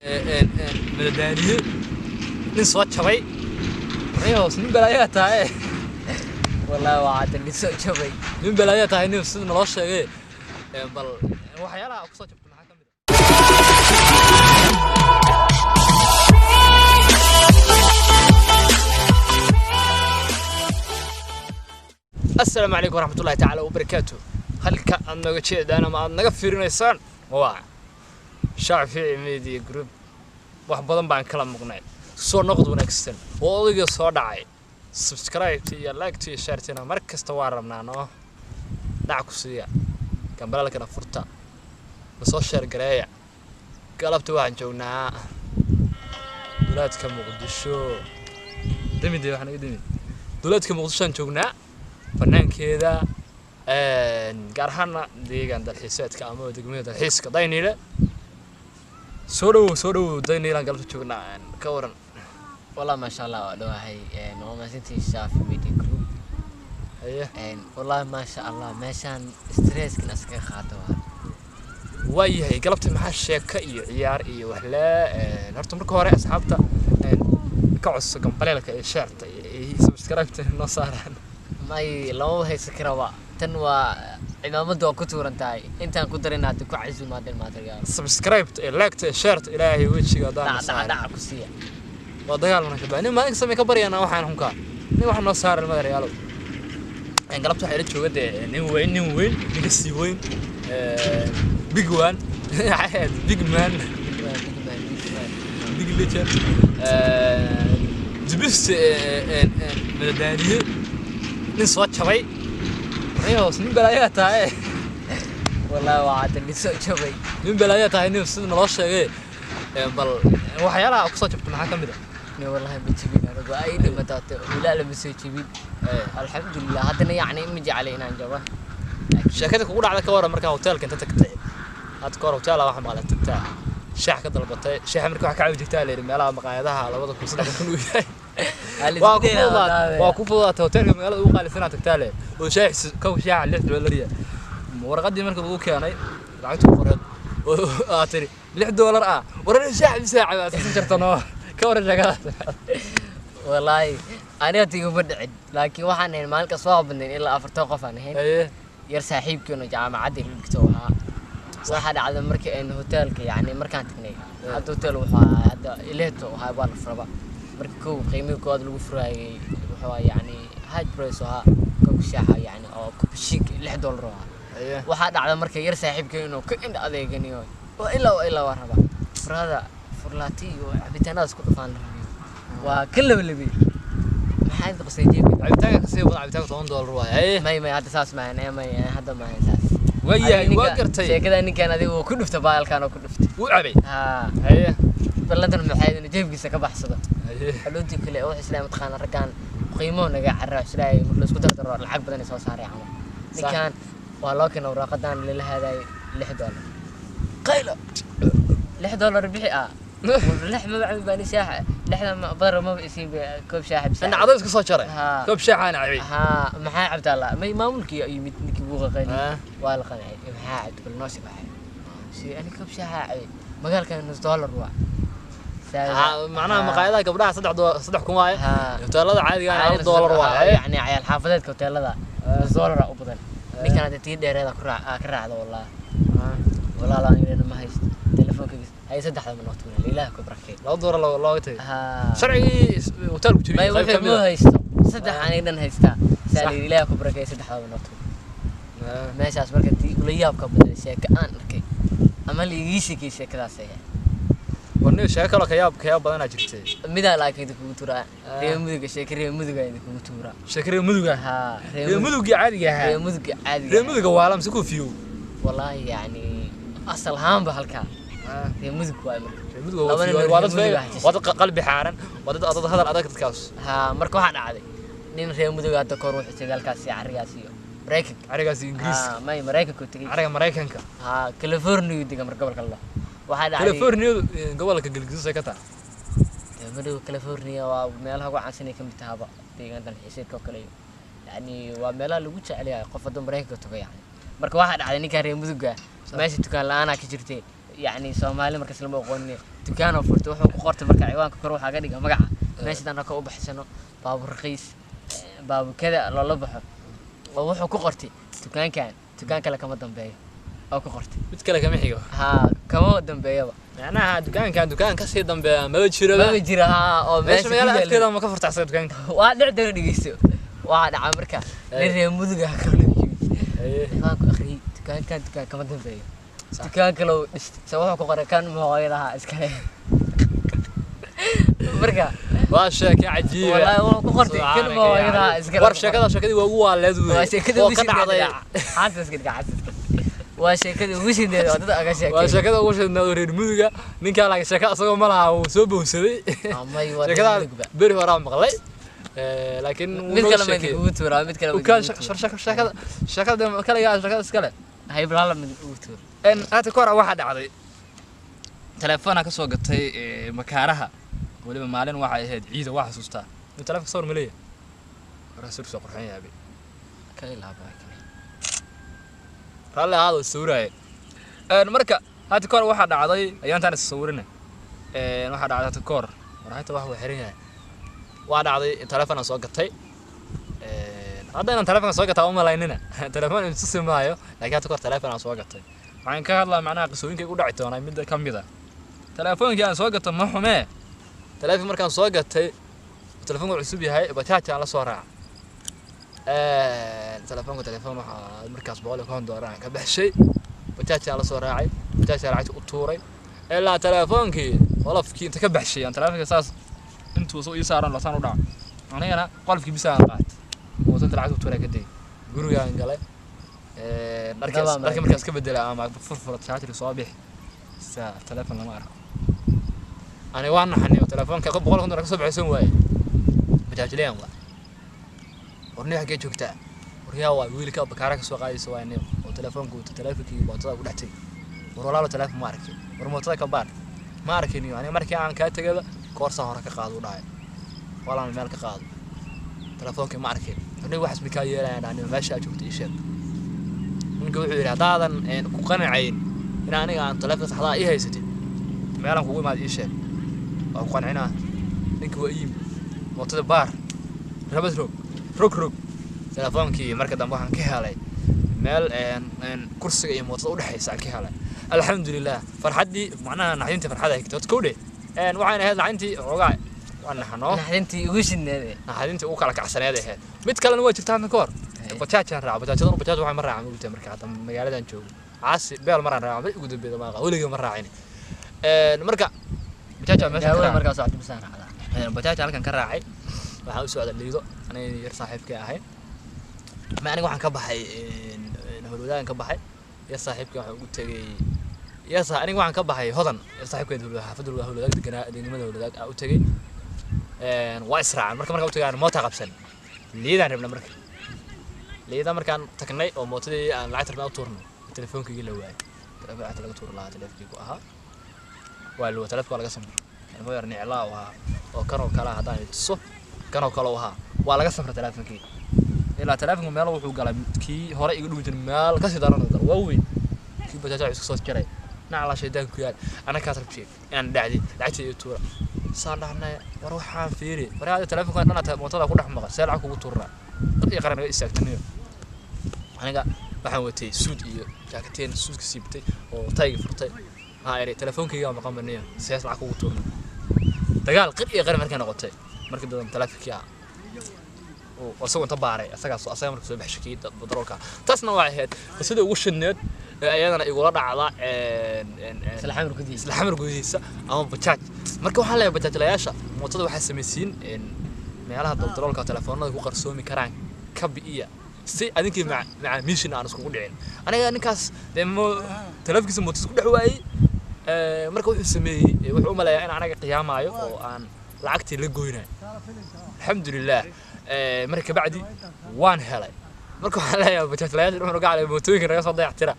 Madadaaliye nin soo jabay hoos nin balaayaa tahay. Wallaahi waa cadda nin soo jabay. Nin balaayaa tahay nin sida naloo sheegay. Bal waxyaalaha ku soo jabtay maxaa ka mid ah? Assalaamu calaykum waraxmatullahi tacaala wabarakaatu. Halka aad nooga jeedaan ama aad naga fiirinaysaan waa Shaafici Media Group. Wax badan baan kala muqnay, soo noqod wanaagsan oo odayga soo dhacay. Subscribe iyo like iyo share mar kasta waa rabnaa, noo dhac ku siiya, gambalaalkana furta, lasoo share gareeya. Galabta waxaan joognaa duleedka Muqdisho. Demide waxaa naga demi duleedka Muqdishoan joognaa, banaankeeda, gaar ahaana deegaan dalxiiseedka ama degmada dalxiiska Dayniile. Soo dhowow, soo dhowow. Dayniilaan galabta joognaa, ka waran? Wallah maasha Allah, waa dhawahay. Waa mahadsantihiin Shaafi Media Group. Haye. Wallahi maasha Allah, meeshaan stresskan iskaga qaato waa. Waayahay, galabta maxaa sheeko iyo ciyaar iyo waxle? Horta marka hore asxaabta ka codso gambaleelka iyo share-ta iyo subscribe-ta noo saaraan. May, lama haysan karaba, tan waa cimaamadda, waa ku tuuran tahay. Intaan ku darin hadda ku casuumaadeen maadagaal. Subscribe-ta iyo like-ta iyo share-ta, ilaahay wejiga haddaan dhac dhac saarin. Dhac ku siiya. Waa dagaalna ka baa nin maalin kasta may ka baryaanaa waxaan xunkaa nin wax noo saaran madareyaalow. Galabta waxaa ila jooga dee nin weyn, nin weyn, ninka sii weyn, big one, big man. Big man, big man, big man. Big legend, dibista madadaaliye nin soo jabay hoos nin balaayaa tahay. Wallaahi waa cadda nin soo jabay. Nin balaayaa tahay nin sida naloo sheegay. Bal waxyaalaha ku soo jabtay maxaa ka mid ah? Nin wallahi ma jabin anigu, ay dhimataate walaa lama soo jabin, alxamdulilah. Haddana yacni ma jeclay inaan jabo. Sheekada kugu dhacda ka waran markaa hoteelka inta tagtay? Hadda ka hor hotel waxaa maqlay tagtaa shaax ka dalbatay. Shaaxa marka waxaa ka cabi jirtaa la yidhi meelaha maqaayadaha 2000 3000 uu yahay. Waa ku fududaatay hoteelka magaalada ugu qaalisanaa tagtaa le oo shaax kow shaaxa $6 yahay. Warqadii marka lagu keenay lacagta ku qoreed oo aad tiri $6 ah, waran shaax bisaaca aad iska jarto, noo ka waran sheekadaas? Wallaahi aniga tiguma dhicin, laakiin waxaan ahayn maalinkaas waa badnayn, ilaa 40 qof aan ahayn. Yar saaxiibkiina jaamacadda ila dhigto ahaa. Waxaa dhacda markii aynu hoteelka yacni markaan tagnay, hadda hotel wuxuu ahaa hadda ileeto ahaa, waa la furaba. Marka kow qiimihii koowaad lagu furaayay wuxuu ahaa yacni high price oo ahaa koobka shaaxa, yacni oo kubashiinka $6 oo ahaa. Waxaa dhacda marka yar saaxiibkii inuu ka indha adeeganiyo oo ilaa oo ilaa waa rabaa furada furlaati iyo cabitaanadaas ku dhufaan la rabiyo, waa ka labalabey. Maxaa inta qasay jeebka? Cabitaanka kasii badan, cabitaanka $10 waaye. Haye. May may, hadda saas maahan. May, hadda maahan saas. Waayahay, waa gartay. Sheekada ninkan adiga uu ku dhufta baalkan oo ku dhuftay. Wuu cabay. Haa. Haye. Ballantan maxay inuu jeebkiisa ka baxsado. Haye. Xuluuntii kale wax islaam mataqaana raggan qiimo naga carra islaam marka la isku dardaro lacag badan ay soo saaray camal. Ninkan waa loo keenay waraaqadan lala haday $6, qaylo $6 bixi ah, lix ma bacbi baan shaaxa lixda ma badar maba isiin koob shaaxa bisa. Ana cadays ka soo jaray. Haa. Koob shaaxaan cabay. Haa, maxaa cabtaa la may maamulkii yimid ninkii buuqa qayli. Ah. Waa la qancay. Maxaa cabta bal noo sharaxay si ani koob shaaxa cabay, magaalkan nus dollar waa. Macnaha maqaayadaha gabdhaha 3 kun waaye. Haa. Hoteelada caadiga ah $1 waaye. Yani cayaal xaafadeedka hoteelada nus dollar u badan. Ninkan hadda tii dheereeda ku raac ka raacda wallahi. Walaal aan yidhahno ma haysto telefoonka hay saddexda ma noo tuuran, ilaah ku barakay. $2 looga tagay. Haa. Sharcigii hoteelku may jebiyey qayb wixii ka mid ma ah. Haysto saddex aniga dhan haystaa saa ilaah ku barakay, saddexda ma noo tuuran. Meeshaas marka tii ula yaabka badan sheeko aan arkay ama la igii sheekay sheekadaas ayaa. Warniyo sheeko kaloo ka yaab badanaa jirtay. Midaa laakiin idinkugu tuuraa. Ah. Reer Muduga, sheeko reer Muduga idinkugu tuuraa. Sheeko reer Muduga? Haa. Reer Mudugii caadiga ahaa? Reer Muduga caadiga. Reer Muduga waala mise kuufiyow? Wallaahi yacni asal ahaanba halkaa reer Mudug waay marka. Reer Muduga Laba nin waa oo waa dad reer Mudug ah waa dad qalbi xaaran, waa dad hadal adag dadkaas. Haa, marka waxaa dhacday nin reer Mudug hadda kahor wuxuu tegay halkaas iyo carrigaas iyo Maraykanka. Carigaas Ingiriiska? Haa, may, Maraykanka uu tegay. Cariga Maraykanka. Haa, California uu degay. Marka gobolka la waxaa dhacday California gobolka Galgaduud ay ka tahay. Madhow California waa meelaha ugu caansan ay ka mid tahaba deegaan dalxiiseedka oo kale iyo yacni waa meelaha lagu jecel yahay qof hadduu Maraykanka tago yacni. Marka waxaa dhacday ninkan reer Muduga meesha dukaan la-aanaa ka jirtay. Yacni Soomaali markaas lama aqoonin. Dukaan oo furtay wuxuu ku qortay marka ciwaanka kor waxaa ka dhiga magaca meesha anaka u baxsano Baabuur Raqiis, baabukada loola baxo, oo wuxuu ku qortay dukaankan dukaan kale kama dambeeyo oo ku qortay. Mid kale kama xigo. Haa, kama dambeeyaba. Macnaha dukaankan dukaan kasii dambeeya maba jiraba. Maba jira, haa, oo meesha meesha magaala ku yaalla. Afkeeda ma ka furta asaga dukaanka? Waa dhici doona, dhegeyso. Waxaa dhaca marka nin reer Mudug ah kaloo yimid, ciwaanku akhriyey dukaankan dukaan kama dambeeyo. Sax. Dukaan kale uu dhistay se wuxuu ku qoray kan hooyadaha iskale marka. Waa sheeke cajiiba. Wallaahi wuxuu ku qortay kan hooyadaha iskale. War sheekada sheekadii waa ugu waaleed wey. Waa sheekadii oo ugu ka dhacday. Xasaska dhiga, xasaska. Waa sheekadii ugu shideed oo dad aga Waa sheekay. sheekada ugu shidnaad oo reer Muduga ninkaa laga sheeka asagoo ma laha, wuu soo bowsaday. Amay waa reer Sheekada Mudugba. Beri horaa maqlay, laakiin wuu Mid noo kale ma sheekeeyey. idinkugu tuuraa? Mid kale ma Ukaan idinkugu tuuraa? Sheekada kaligaa sheekada iskale. Hayb lala mid ugu tuur. Hadda ka hor waxaa dhacday telefoonaa ka soo gatay makaaraha, weliba maalin waxay ahayd ciida, waa xasuustaa. Inuu telefonka sawir ma leeyahay? Waraa sawir soo qurxan yahay. Kale laaba kale. Raalli ahaado, sawiraaye. Marka hadda ka hor waxaa dhacday ayaantaan is sawirina. Waxaa dhacday hadda ka hor, war hata wax waa xiran yahay. Waa dhacday telefoon aan soo gatay. Hadda inaan telefoon soo gataa uma malaynina, telefoon intusi maayo, laakiin hadda ka hor telefoon aan soo gatay. Waxaan ka hadlaa macnaha qisooyinka igu dhaci doonaa midda ka mid ah telefoonkii aan soo gato. Ma xumee, telefoon markaan soo gatay, telefoonku cusub yahay, bajaaj aan la soo raaca. Telefoonka telefoon waxaa markaas $150 aan ka baxshay. Bajaaj aan la soo raacay, bajaaj aan lacagta u tuuray, ilaa telefoonkii qolofkii inta ka baxshay aan telefoonka saas intuu soo ii saaran lasaan u dhaco, anigana qolofkii bisa aan qaatay, mootada lacagta u tuuray, ka degay, gurigaan galay. Dharka Dabaa dharka markaas ka bedela ama furfura charger soo bixi saa telefoon lama arko. Ani waan naxanay oo telefoonka $150 ka soo baxaysan waaye. Bajaajlayaan waa warniyo, xaggee joogtaa? Waryaa waa wiilka bakaara ka soo qaadaysa waa niyo oo telefoonka wata, telefonkii mootada ku dhex tegay. War walaalo, telefoon ma arkin. War mootada ka baar, ma arkin. Iyo aniga markii aan kaa tegaba koorsaa hore ka qaado u dhahay, walaan meel ka qaado, telefoonkii ma arkin. Warniyo, waxaas mikaa yeelayaan dhahniyo, meesha aad joogta ii sheeg. Ninka wuxuu yidhi haddaadan ku qanacayn in aniga aan telefoonka saxdaa ii haysatid, meelaan kugu imaad ii sheeg, waa ku qancinaa. Ninka waa ii yimid, mootada baar, rabad rog rog rog, telefoonkii marka dambe waxaan ka helay meel een kursiga iyo mootada udhexaysa aan ka helay. Alxamdulilah, farxaddii macnaha naxdintii farxadda xigtay horta kowdhe. Waxayna ahayd naxdintii xoogaa waa naxanoo. Naxdintii ugu shidneed. Naxdintii ugu kala kacsaneed ahayd. Mid kalena waa jirta. Hadda ka hor bajaajaan raaca, bajaajadan bajaaj waxaan ma raacan ogtahay. Marka hadda magaaladan joogo caasi beel maraan raaca, mar ugu dambeeda maaqa, weligay ma raacin. Marka bajaajaan meesha ka Daawada raacay. Markaa socota bisaan raacdaa. Bajaaj halkan ka raacay, waxaan u socda Liido, aniga yar saaxiibkay ahay. Ma aniga waxaan ka baxay Howlwadaagan ka baxay, yar saaxiibkay waxaan ugu tegay yar saa aniga waxaan ka baxay Hodan, yar saaxiibkay xaafadda Howlwadaag deganaa, degmada Howlwadaag aan u tegay. Waa israacan marka markaan u tegay aan moota qabsan, Liidaan rabna. Marka Liida markaan tagnay oo mootadii aan lacagta rabnay u tuurnay, telefoonkaygii la waayay. Telefoon lacagta laga tuuri lahaa telefonkii ku ahaa waa luwa, telefonka waa laga samray. Telefoon yar niclaa u ahaa oo kan oo kale ah, haddaan i tuso kan oo kale u ahaa, waa laga samray telefonkii. Ilaa telefonku meel wuxuu galay kii hore iga dhumi jiray, meel kasii daran waa weyn, kii bajaaja isku soo jaray naclaa shaydaan ku yaal. Anakaas rabtay inaan dhacdi lacagta iyo tuura saan dhahnay. War waxaan fiiri, war hada telefonka dhan aad mootada ku dhex maqan, see lacag kugu tuuraa? Dad iyo qaran naga istaagtanayo. Aniga waxaan watay suud iyo jaakateen, suudka siibtay oo tayga furtay, maxaa iri telefoonkayga maqan baniyo, sees lacag kugu tuurna? Dagaal qir iyo qaran markay noqotay, markii dambe telefonkii ah oo isagoo inta baaray asagaas asaga markuu soo baxshay kii batroolka. Taasna waxay ahayd qisadii ugu shidneed ee ayadana igula dhacda Isla Xamar gudihiisa. Isla Xamar gudihiisa ama bajaaj. Marka waxaan leeyahay bajaajlayaasha mootada waxaa samaysiin meelaha daldaroolka telefoonada ku qarsoomi karaan ka bi'iya, si adinkii macaamiishin aan iskugu dhicin. Aniga ninkaas dee telefonkiisa mootada ku dhex waayey. Marka wuxuu sameeyey, wuxuu u maleeyaa in anaga qiyaamaayo oo aan lacagtii la goynayo. Alxamdulilah, marka kabacdi waan helay. Marka waxaan leeyahay bajaajlayaasha wuxuu gacalay mootooyinka naga soo dayactira,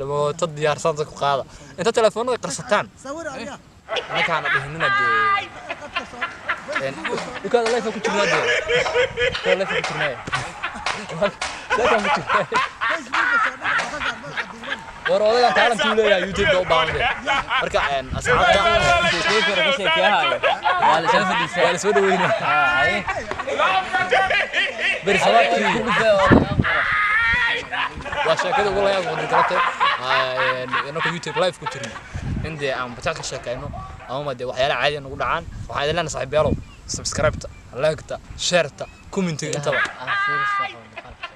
mooto diyaarsan dadku qaada inta telefoonada qarsataan, anakaana dhihinina dee dukaada live ku jirnaa, dee dukaada live ku jirnaa, live ku jirnaa. War odagan talent uu leeyahay YouTube u baahan yahay. Marka asxaabta Sheekooyinka laga sheekeeyahayo waa la soo fadhiistaa. Waa la soo dhaweynaya. Haye. Beri sabaadkii Ku dhufee oo laga qoro. Waa sheekada ugu layaab badan galabta inaka YouTube live ku jirno, in dee aan bajaaj ka sheekayno ama dee waxyaalaha caadiga nagu dhacaan. Waxaan idin leenahay, saaxiibayaalow, subscribe-ta, like-ta, share-ta, comment-iga, intaba. Ah, fiiris waxa muuqaalka.